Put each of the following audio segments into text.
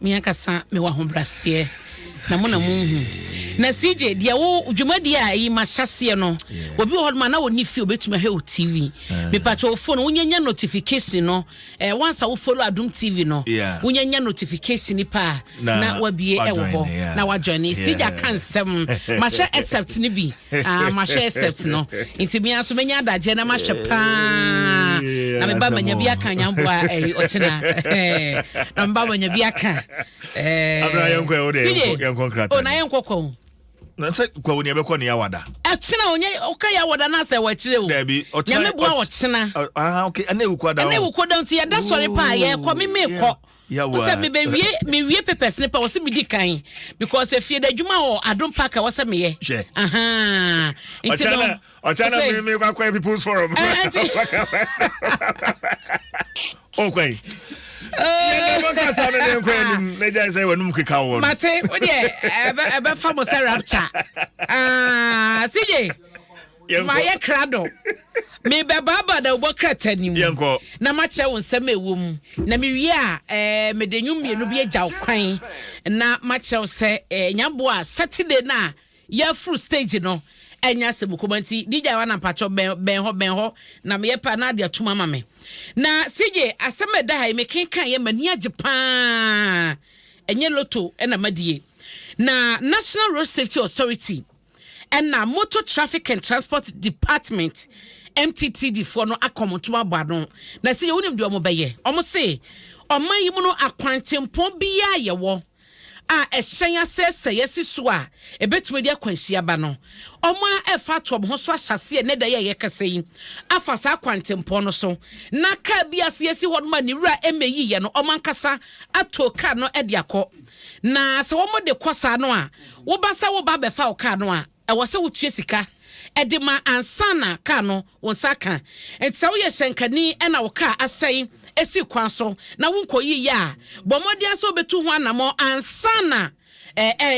Me ankasa mewɔ ahobraseɛ na mo na monhu. Na CJ deɛ wo dwumadie a ɛyi ma hyɛseɛ no, obi wɔ hɔ nom a na ɔni fie obɛtumi ahwɛ wo TV. Mepakyɛ wo phone wonyanya notification no, eh, once a wo follow Adom TV no, wonyanya notification nipa a na wabie ɛwɔ hɔ na wajoin. CJ aka nsɛm, mahyɛ except no bi. Ah, mahwɛ except no nti mea nso menya adagyeɛ na mahwɛ paa na meba manya bi aka nyamboa ɛyi ɔkyena na meba manya bi aka. Sije o na yɛnkɔ kɔ na sɛ kwawo ni ɛbɛkɔ ne yawada. Ɛkyena onye ɔka yawada na sɛ wɔakyerɛ o. Dabi ɔkyena nyame boa ɔkyena. Ah okay, ɛna ewu kɔ da. Ɛna ewu kɔ da nti yɛda sɔre paa yɛkɔ meme kɔ. Sɛ mebɛwie mewie papers ne pɛ wɔ sɛ medi kan because efie da adwuma wɔ Adom Park a wɔ sɛ meyɛ. Nti no ɔkyɛ na me kɔ akɔyɛ people's forum. Ɔkwan yɛn mo nkata no ne nkɔ anim na gya sɛ wɔnum keka wɔ no. Mate wo deɛ ɛbɛfa mo sɛ rapture. Ah, CJ. Mayɛ krado. Merebɛbaabaa dawubɔ krataa no mu na makyerɛ wo nsɛm a ɛwɔ mu. Na mewie a, eh, mede nnwom mmienu bi agya wo kwan na makyerɛ wo sɛ eh, nyamboa a Saturday no a yɛafuru stage no ɛnyɛ asɛm koma nti DJ wa na mpakyɛw bɛn bɛn hɔ bɛn hɔ na meyɛ pɛ a na ade atum ama me. Na CJ asɛm a ɛda ha yi mekenkan yɛ m'ani agye paa ɛnyɛ loto na madie. Na National Road Safety Authority ɛna Motor Traffic and Transport Department, MTTD, foɔ no aka wɔn ntom abɔ ano. Na sɛ wonim deɛ wɔn bɛyɛ, wɔn se ɔman yi mu no akwantempɔn biara yɛwɔ a ɛhyɛn asɛesɛe asi so a ɛbɛtumi de akwanhyia ba no, wɔn a ɛfa ato wɔn ho so ahyɛ aseɛ nnɛ da yi a yɛkasa yi afa saa akwantempɔn no so na kaa bi ase asi hɔ nom a ne wura mmɛyiiɛ no, wɔn ankasa ato kaa no de akɔ. Na sɛ wɔde kɔ saa no a, woba sɛ woreba abɛfa wo kaa no a, ɛwɔ sɛ wotua sika de ma ansa na kaa no wo nsa aka. Enti sɛ woyɛ hyɛnkani na wo kaa asɛe si kwan so na wonkɔyiiɛ a, bɔ mmɔden ara sɛ wobɛtu ho anammɔn ansa na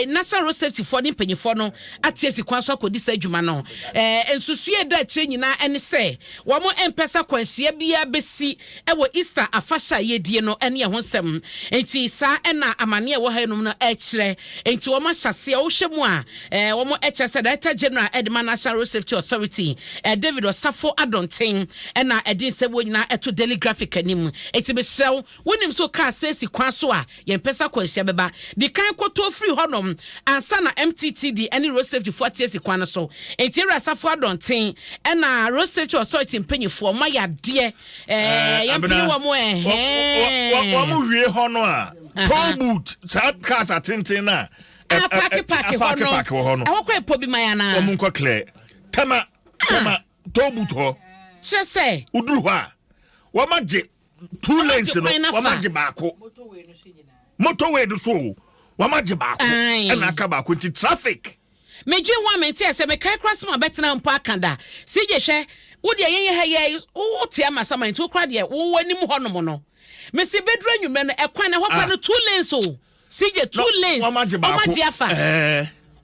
National Road Safety foɔ ne mpanyinfoɔ no ate asi kwan so akɔdi saa adwuma no. Nsusuiɛ a ɛda akyire nyinaa ne sɛ wɔn mpɛ sɛ akwanhyia biara bɛsi wɔ Easter afahyɛ a yɛredie no ne ɛho nsɛm. Enti saa na amaneɛ a ɛwɔ ha yinom no kyerɛ. Enti wɔn ahyɛ aseɛ, wohwɛ mu a, wɔn kyerɛ sɛ Director General de ma National Road Safety Authority, David Osafo Adonten na ɛde nsɛm wɔ nyinaa to Daily Graphic anim. Enti mesrɛ wo, wonim sɛ wo kaa sɛ si kwan so a, Yɛmpɛ sɛ akwanhyia bɛba. Di kan kɔtɔ firi hɔnom ansa na MTTD ne Road Safety foɔ ate asi kwan no so. Enti Awura Asafo Adɔnten ɛna Road Safety Authority mpanyinfoɔ moayɛ adeɛ ɛɛ yɛmpene wɔn ɛhɛɛ. Wɔn wie hɔ no a toll booth saa cars atenten no a apaake paake hɔ no ɛhɔ kɔ ɛpɔ bi ma yɛn anaa. Wɔn nkɔ clear tɛma tɛma toll booth hɔ. Kyerɛ sɛ. Woduru hɔ a wɔn agye two lanes no wɔn agye baako motorway no so o wɔn agye baako ɛna aka baako nti traffic. Medwen ho a mente ase mekae koraa sɛ mabɛtena mpo aka da CJ hwɛ wo deɛ yɛn yɛ ha yɛ wo te ama sama nti wo koraa deɛ wo anim hɔ nom no mese bɛduru anwummerɛ no ɛkwan na ɛhɔ koraa no two lanes o CJ two lanes wɔn agye baako wɔn agye afa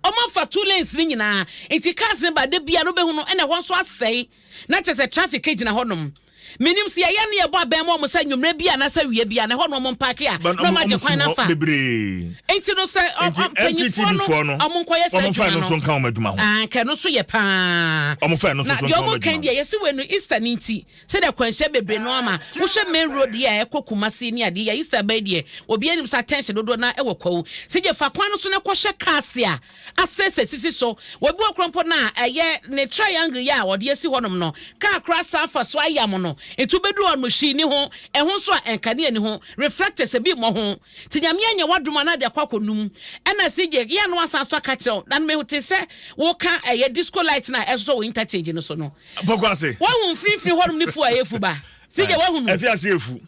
wɔn afa two lanes no nyinaa nti cars no ba da bia no bɛhu no ɛna ɛhɔ nso asɛe na kyerɛ sɛ traffic gyina hɔ nom. Menim sɛ yɛyɛ no yɛbɔ abɛn ma wɔn sɛ anwummerɛ bi anaasɛ awia bi a na ɛhɔ na wɔn mpaake a na wɔn agye kwan no afa. Nti no sɛ mpanyinfoɔ no wɔn nkɔyɛ saa adwuma no anka ɛno nso yɛ paa. Na deɛ wɔn kan deɛ yɛsi wei no Easter ne nti sɛdeɛ kwanhyia bebree no ama wohwɛ main road yi a ɛkɔ Kumasi ne adeɛ yɛ Easter bɛyi deɛ obi anim sɛ attention dodoɔ na ɛwɔ kwawu sɛ gye fa kwan no so na kɔhyɛ cars a Asese sisi so. Wɔ bi wɔ koraa mpo no a, ɛyɛ ne triangle yi a wɔde asi hɔnom no, kaa koraa san fa so ayam no. Nti wobɛduru hɔ nom, hwee nni ho. Ɛho nso a, nkanea nni ho. Reflectors, ebi mmɔ ho. Nti Nyame anyɛ w'adom a na ade akɔ akɔnum. Ɛna CJ, yɛ a na wasan so aka kyerɛ wo. Na mehu te sɛ woka ɛyɛ disco light no a ɛsosɔ wɔ interchange no so no. Bɔkɔ ase. Woahu mfinimfini hɔnom ne fu a ɛrefu ba? CJ, woahu no? Ɛfi ase efu.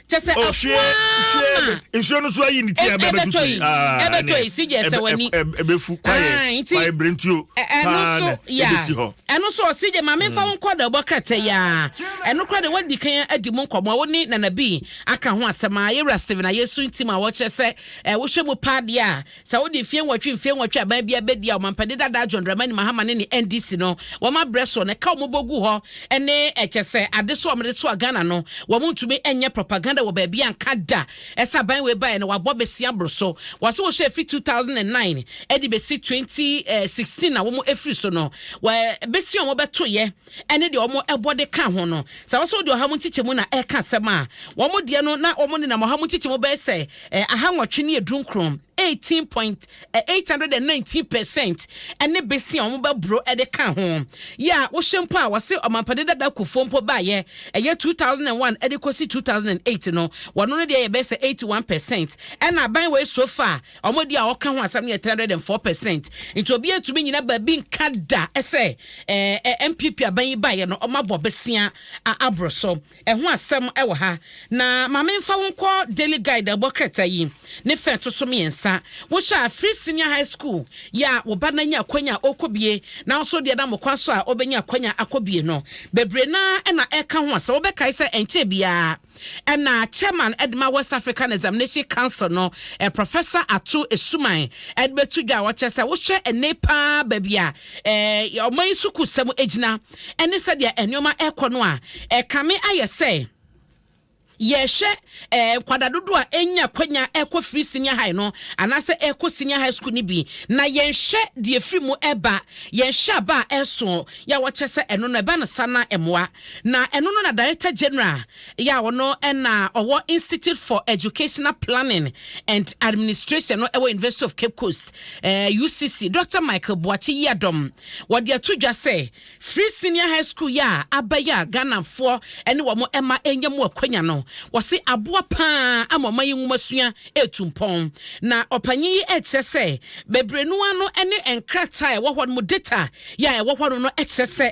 Kyɛ sɛ oh, afuama nsuo no so ayi ne ti a ɛbɛtɔ yi ah, ɛbɛtɔ yi si gye ɛsɛ w'ani ɛbɛfu kwaeɛ kwaeɛ berentuo paa na ɛbɛsi hɔ. Ɛno so ɔsi gye maame nfa wo nkɔ da ɔbɔ krataa yi a ɛno kora de wadi kan adi mu nkɔmɔ wo ne Nana bi aka ho asɛm a yɛwura Stephen Ayesu ntim a wɔkyerɛ sɛ wohwɛ mu paa deɛ a Sɛ wode mfeɛ nwɔtwe mfeɛ nwɔtwe aban biara bɛdi a, ɔmampanin dada John Dramani Mahama ne ne NDC no, wɔn abrɛ so no, ɛka wɔn bɔ gu hɔ ne kyɛ sɛ adesoa a wɔde soa Ghana no, wɔn ntumi nyɛ propaganda. da wɔ baabi anka da ɛsɛ aban wei baeɛ no wabɔ besia boro so. Wɔsɛ wɔhyɛ ɛfiri 2009 ɛde bɛsi 2016 na wɔn afiri so no, wɔ besia wɔn bɛtoyɛ ɛne deɛ wɔn ɛbɔ de ka ho no, sɛ wɔsɛ wɔde 100 nkyekyɛmu na ɛka asɛm a, wɔn deɛ no na wɔn nenam 100 nkyekyɛmu bɛyɛ sɛ 819, 18.819% ɛne besia wɔn bɛboro ɛde ka ho. Yɛ a wohyɛ mpo a, wɔse ɔmampanin dada Kufuor mpo baayɛ, ɛyɛ 2001 ɛde kɔsi 2008 no, wɔno no deɛ yɛbɛyɛ sɛ 81%, ɛna aban wei so far wɔn deɛ a wɔka ho asɛm no yɛ 304%. Nti obi atumi nyina baabi nka da ɛsɛ NPP aban yi baayɛ no ɔmo abɔ besia aboro so. Ɛho asɛm ɛwɔ ha na maame nfa wo nkɔ Daily Guide ɛbɔ krataa yi ne fɛn to so mmiɛnsa. Wohyɛ a, free senior high school yɛ a wo ba no anya akwanya a ɔkɔ bie na nso deɛ nam kwan so a ɔbɛnya akwanya akɔ bie no bebree naa ɛna ɛka ho asɛm. Wobɛkae sɛ ɛnkyɛ biara ɛna chairman ɛde West African Examination Council no, Professor Ato Esuman, ɛde bɛto dwa a wɔkyerɛ sɛ wohwɛ ɛne paa baabi a ɔman yi sukuu sɛm gyina ɛne sɛdeɛ nneɛma ɛkɔ no a, ɛkame ayɛ sɛ yɛhwɛ nkwadaa dodoɔ a ɛnya kwanya ɛkɔ free senior high no anaasɛ ɛkɔ senior high school no bi na yɛnhwɛ deɛ firi mu ɛba, yɛnhwɛ aba a ɛso yɛ a wɔkyɛ sɛ ɛno no ɛba no sa na ɛmoa. Na ɛno no na director general yɛ a ɔno ɛna ɔwɔ Institute for Educational Planning and Administration no ɛwɔ University of Cape Coast, UCC, Dr Michael Boakye Yiadom, wɔde ato dwa sɛ free senior high school yɛ a abɛyɛ a Ghanafoɔ ɛne wɔn ɛma ɛnya mu akwanya no, wɔse aboa paa ama ɔma yi nwoma sua etu mpɔn. Na ɔpanyin yi ɛkyerɛ sɛ bebree no ano ne nkrataa a ɛwɔ hɔ no mu, data yɛ a ɛwɔ hɔ no ɛkyerɛ sɛ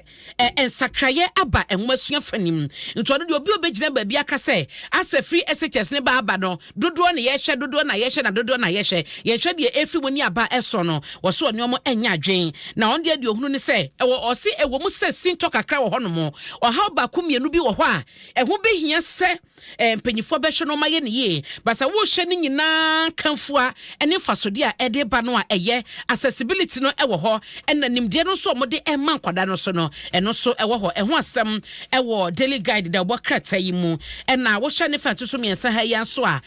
nsakraeɛ aba nwoma sua fa nim. Nti ɔno deɛ, obi a obɛgyina baabi aka sɛ asɛ free SHS ne ba aba no, dodoɔ na yɛhwɛ, dodoɔ na yɛhwɛ, na dodoɔ na yɛhwɛ, yɛhwɛ deɛ efi mu ne aba ɛsɔ no, wɔso ɔne ɔmo ɛnyɛ adwen. Na ɔno deɛ ohunu ne sɛ ɛwɔ ɔse ɛwɔ mu sɛ sintɔ kakra wɔ hɔnom, ɔhaw baako mmienu bi wɔ hɔ a ɛho bɛhia sɛ mpanyinfoɔ bɛhwɛ no ɔma yɛ ne yie basa. Wohyɛ no nyinaa nkamfoa ne mfasodeɛ a ɛde ba no a, ɛyɛ accessibility no ɛwɔ hɔ, ɛna nimdeɛ no nso a wɔde ɛma nkwadaa no so no, ɛno nso ɛwɔ hɔ. Ɛho asɛm ɛwɔ Daily Guide da ɛbɔ krataa yi mu. Ɛna wohyɛ ne fa to so mmiɛnsa ha yi nso a,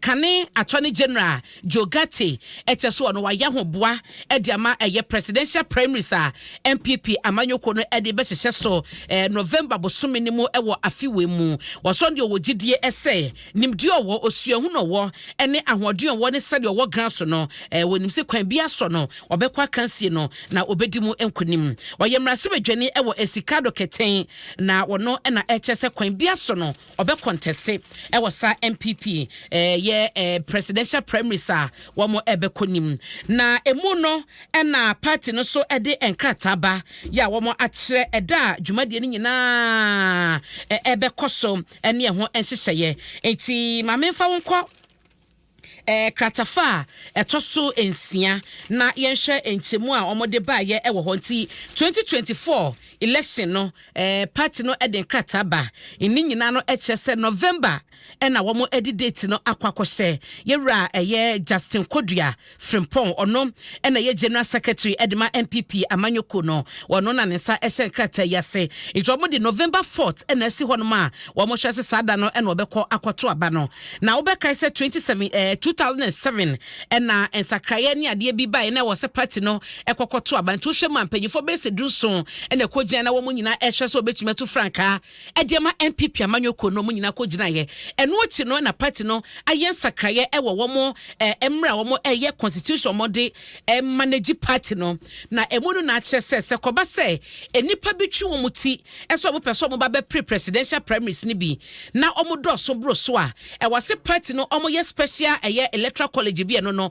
kane Attorney General Joe Ghartey ɛkyɛ so ɔno wayɛ ahoboa ɛde ama ɛyɛ presidential primaries a NPP amanyɔkuo no ɛde bɛhyehyɛ so November bosome no mu ɛwɔ afewe mu. Wɔsɔn deɛ ɔwɔ gyidie ɛsɛ nimdeɛ ɔwɔ, osuahu na ɔwɔ, ɛne ahoɔden ɔwɔ, ne sɛdeɛ ɔwɔ gan so no, wɔnim sɛ kwan bi asɔ no ɔbɛkɔ akansie no na ɔbɛdi mu nkonim. Ɔyɛ mmarahyɛbadwani ɛwɔ Esikado Kɛtɛn na wɔno ɛna ɛkyɛ sɛ kwan bi asɔ no ɔbɛ contest ɛwɔ saa NPP yɛ presidential primaries a wɔn ɛbɛkɔ nim. Na emu no ɛna party no so ɛde nkrataa ba yɛ a wɔn akyerɛ ɛda a dwumadie no nyinaa ɛbɛkɔ so ɛne ɛho nhyehyɛeɛ. Nti maame nfa wɔn kɔ kratafa a ɛtɔ so nsia na yɛnhwɛ nkyɛmu a wɔde baayɛ ɛwɔ hɔ. Nti 2024 election no, party no de nkrataa ba ne nyinaa no kyerɛ sɛ November ɛna wɔn de date no akɔ akɔhyɛ. Yɛwura ɛyɛ Justin Kodua Frimpong, ɔno ɛna ɛyɛ general secretary ɛde ma NPP amanyɔkuo no, wɔno na ne nsa ɛhyɛ nkrataa yi ase. Nti wɔn de November 4th ɛna asi hɔnom a wɔn hyɛ sɛ saa da no ɛna wɔbɛkɔ akɔto aba no. Na wɔbɛkae sɛ 27 2007 ɛna nsakraeɛ ne adeɛ bi baeɛ na ɛwɔ sɛ party no ɛkɔkɔ to aba. Nti wohwɛ mu a, mpanyinfoɔ bɛyɛ sɛ 17 ɛna ɛkɔ gyina na wɔn nyinaa ɛhwɛ sɛ wɔbɛtumi atu frankaa ɛde ama NPP amanyɔkuo no. Wɔn nyinaa kɔ gyinaeɛ. Ɛno akyi no na party no ayɛ nsakraeɛ ɛwɔ wɔn mmerɛ a wɔn ɛyɛ constitution wɔn de manage party no. Na ɛmu no na akyerɛ sɛ kɔba sɛ nnipa bi twi wɔn ti ɛsɛ wɔn pɛ sɛ wɔn ba bɛpere presidential primaries no bi na wɔn dɔɔso boro so a, ɛwɔ sɛ party no wɔn yɛ special ɛyɛ electoral college bi. Ɛno no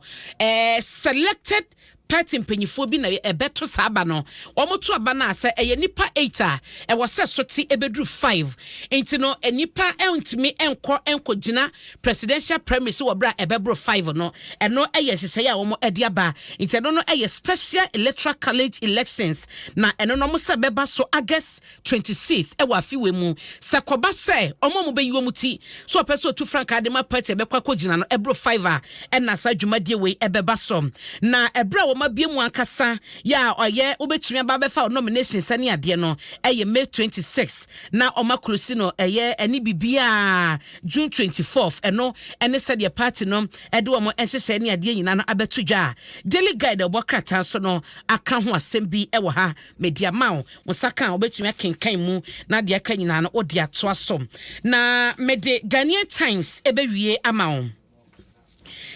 selected party mpanyinfoɔ bi na ɛbɛto saa aba no. Wɔn to aba no a, sɛ ɛyɛ nipa eight a, ɛwɔ sɛ sote ɛbɛduru five. Nti no nipa ɛntumi ɛnkɔ ɛnkɔ presidential primaries wɔ berɛ a ɛbɛboro five no. Ɛno ɛyɛ nhyehyɛeɛ a wɔn ɛde aba. Nti ɛno no ɛyɛ special electoral college elections na ɛno no wɔn sɛ bɛba so August 26 ɛwɔ afiwe mu. Sɛ kɔba sɛ wɔn a wɔbɛyi wɔn ti so ɔpɛ sɛ otu frankaa de ma party ɛbɛkɔ akɔgyina no ɛboro five a, ɛna saa dwumadie wei ɛbɛba so. Na ɛberɛ a wɔn wɔn abie mu ankasa yɛ a ɔyɛ wobɛtumi aba abɛfa wo nomination sɛne adeɛ no ɛyɛ May 26, na ɔma close no ɛyɛ ɛne biribiaa June 24. Ɛno ɛne sɛdeɛ party no ɛde wɔn nhyehyɛ ne adeɛ nyinaa no abɛto dwa a Daily Guide ɛbɔ krataa so no aka ho asɛm bi ɛwɔ ha. Media ma wo wo nsa ka a, wobɛtumi akenkan mu na deɛ aka nyinaa no wode atoa so. Na mede Ghanaian Times ɛbɛwie ama wo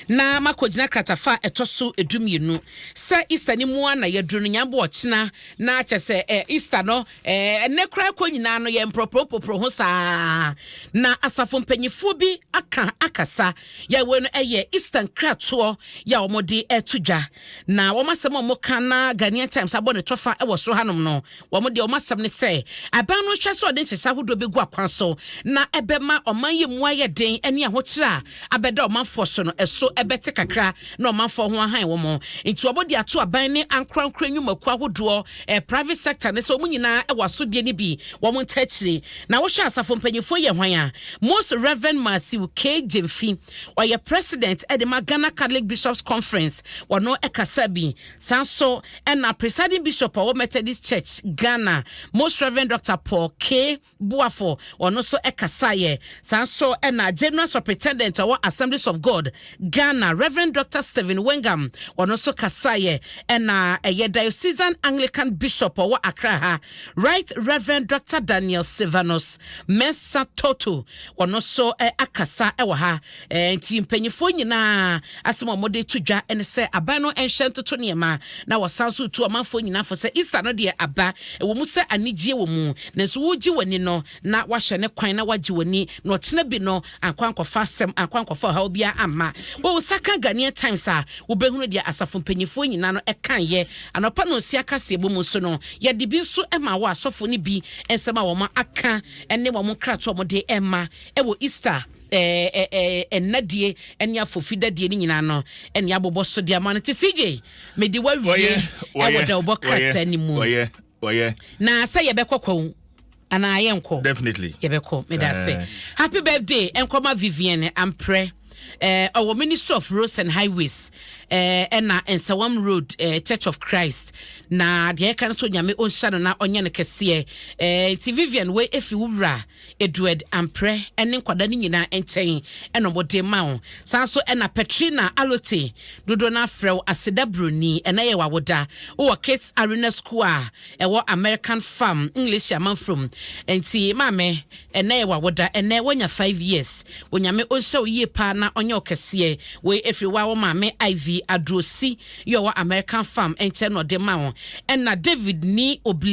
na makɔgyina kratafa a ɛtɔ so 12 sɛ Easter no mu a na yɛduru no nyambo ɔkyena na kyɛ sɛ Easter no ɛnɛ koraa kɔ nyinaa no yɛ mporoporo ho saa na asafo mpanyinfoɔ bi aka akasa. Yɛwɔ no ɛyɛ Easter nkratoɔ yɛ a wɔde ɛto dwa na wɔn asɛm a wɔka na Ghanaian Times abɔ ne tɔfa ɛwɔ soro hanom no, wɔn deɛ wɔn asɛm ne sɛ aban no nhwɛ sɛ ɔde nhyehyɛ ahodoɔ bɛgu akwan so na ɛbɛma ɔman yi mu ayɛ den ne ahokyerɛ a abɛda ɔmanfoɔ so no ɛso ɛbɛte kakra na ɔmanfoɔ ho ahan wɔn. Nti wɔn de ato aban ne ankorankora nnwumakuo ahodoɔ, private sector ne sɛ wɔn nyinaa ɛwɔ asodie no bi wɔn nta akyire. Na wɔhyɛ asafo mpanyinfoɔ yɛ hwan a, Most Reverend Matthew K Gyamfi, ɔyɛ president ɛde ma Ghana Catholic Bishops Conference, wɔno ɛkasa bi. Saa nso ɛna presiding bishop a ɔwɔ Methodist Church Ghana, Most Reverend Dr Paul K Boafo, ɔno nso ɛkasaeɛ. Saa nso ɛna general superintendent a ɔwɔ Assemblies of God Ghana, Reverend Dr Stephen Wengam, ɔno nso kasaeɛ. Ɛna ɛyɛ diocesan Anglican bishop a ɔwɔ Accra ha, Right Reverend Dr Daniel Silvanus Mensa Toto, ɔno nso akasa ɛwɔ ha. Nti mpanyinfoɔ nyinaa asɛm a wɔde to dwa ɛne sɛ aban no nhyɛ ntoto nneɛma na wɔsan so tu ɔmanfoɔ nyinaa fo sɛ Easter no deɛ aba, ɛwɔ mu sɛ anigyeɛ wɔ mu, nanso wogye w'ani no na wahyɛ ne kwan na wagye w'ani na ɔkyena bi no ankɔ ankɔfa asɛm, ankɔ ankɔfa ɔhaw biara amma. Wɔwɔ saka Ghanaian Times a wobɛhunu deɛ asafo mpanyinfoɔ nyinaa no ɛkaeɛ anɔpa no nsi akaseɛ bɔ mu nso no, yɛde bi nso ma wɔ asɔfo no bi nsɛm a wɔn aka ne wɔn nkratoɔ a wɔde ɛma ɛwɔ Easter ɛnadie ne afofidadie no nyinaa no ɛne abobɔ so de ama no. Nti CJ, mede wawie ɛwɔ da wobɔ krataa no mu na sɛ yɛbɛkɔ kwawu anaa yɛnkɔ? Definitely. Yɛbɛkɔ. Meda ase. Happy birthday nkɔma Vivian Amprɛ, ɔwɔ Ministry of Roads and Highways, ɛna Nsawam Road Church of Christ. Na deɛ ɛka no so, Nyame ɔnhyia no na ɔnyɛ no kɛseɛ. Nti Vivian, wei efi wo wura Edward Amprɛ ɛne nkwadaa no nyinaa nkyɛn ɛna wɔde ma wo. Saa nso ɛna Petrina Alote, dodoɔ no afrɛ wo Aseda Broni, ɛna yɛ wawoda, wowɔ Kids Arena School a ɛwɔ American Farm, English amanfrom. Nti maame, ɛnɛ yɛ wawoda, ɛnɛ wanya 5 years. Onyame ɔnhyɛ wo yie paa na ɔnyɛ wo kɛseɛ. Wei ɛfiri wa wɔ maame Ivy Adrosi yɛ ɔwɔ American Farm nkyɛn na ɔde ma wo. Ɛna David ni obli.